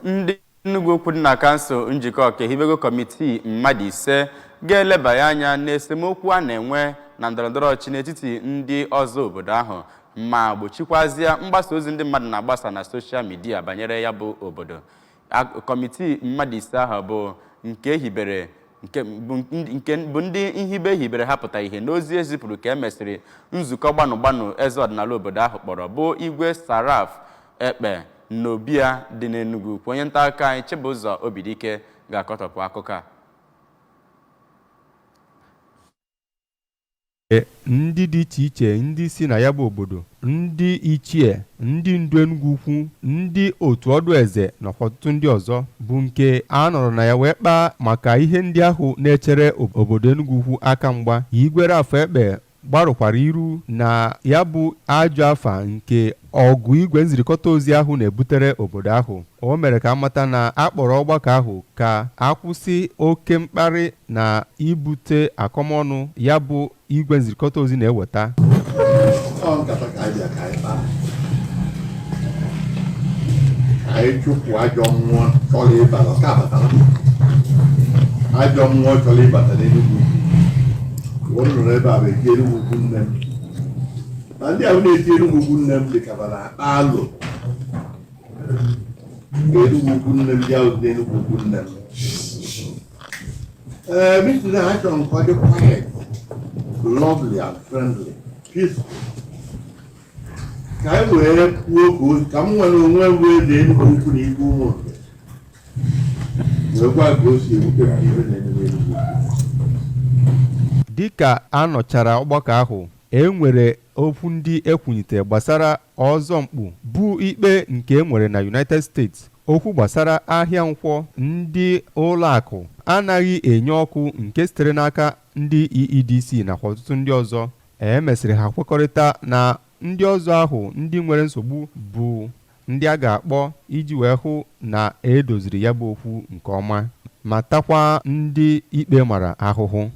Ndị Enugwu Ukwu dị na kansụl Njikọka ehibego kọmitii mmadụ 5 ga-elebanye anya n'esemokwu a na-enwe na ndọrọndọrọ ọchịchị n'etiti ndị ọzọ obodo ahụ ma gbochikwazịa mgbasa ozi ndị mmadụ na-agbasa na soshal midia banyere ya bụ obodo. Kọmitii mmadụ 5 ahụ bụ nke ehibere nke bụ ndị nhibe ehibere ha pụta ihe n'ozi ezipụrụ ka e mesịrị nzukọ gbanụ gbanụ eze ọdịnala obodo ahụ kpọrọ, bụ Igwe Saraf Ekpe n'obi ya dị n'Enugu Ukwu. Onye nta akụkọ anyị Chibụzọ Obidike ga-akọtọpụ akụkọ a. Ndị dị iche iche ndị si na ya bụ obodo, ndị ichie, ndị ndu Enugwu Ukwu, ndị otu ọdụ eze nakwa ọtụtụ ndị ọzọ, bụ nke a nọrọ na ya wee kpaa maka ihe ndị ahụ na-echere obodo Enugwu Ukwu aka mgba. Igwe Ralph Ekpe gbarụkwara iru na ya bụ ajọ afa nke ọgụ igwe nzirikọta ozi ahụ na-ebutere obodo ahụ. O mere ka amata na a kpọrọ ọgbakọ ahụ ka akwụsị oke mkparị na ibute akọmọnụ ya bụ igwe nzirikọta ozi na-eweta. Ọ nkata ka anyị bịa ka anyị kpaa, ka anyị chụpụ ajọ mmụọ chọrọ ịbata. Ọka abatala, ajọ mmụọ chọrọ ịbata n'Enugwu Ukwu. Ụfọdụ nọ n'ebe a bụ eti Enugwu Ukwu nne m, na ndị ahụ na-eti Enugwu Ukwu nne m dị ka bara akpa alụ ka Enugwu Ukwu nne m ndị ahụ dị n'Enugwu Ukwu nne m. Ee, meeting a achọrọ m ka ọ dị quiet, lovely and friendly, peaceful, ka anyị wee kwuo ka m nwere onwe m wee dị Enugwu Ukwu na igwe ụmụ wee gwa ka o si ewute m ibe na-eme n'Enugwu Ukwu. Dịka a nọchara ọgbakọ ahụ, e nwere okwu ndị ekwunyite gbasara ọzọ mkpu bụ ikpe nke e nwere na United States, okwu gbasara ahịa Nkwọ, ndị ụlọ akụ anaghị enye ọkụ nke sitere n'aka ndị EEDC nakwa ọtụtụ ndị ọzọ. E mesịrị ha kwekọrịta na ndị ọzọ ahụ ndị nwere nsogbu bụ ndị a ga-akpọ iji wee hụ na edoziri ya bụ okwu nke ọma ma takwa ndị ikpe mara ahụhụ.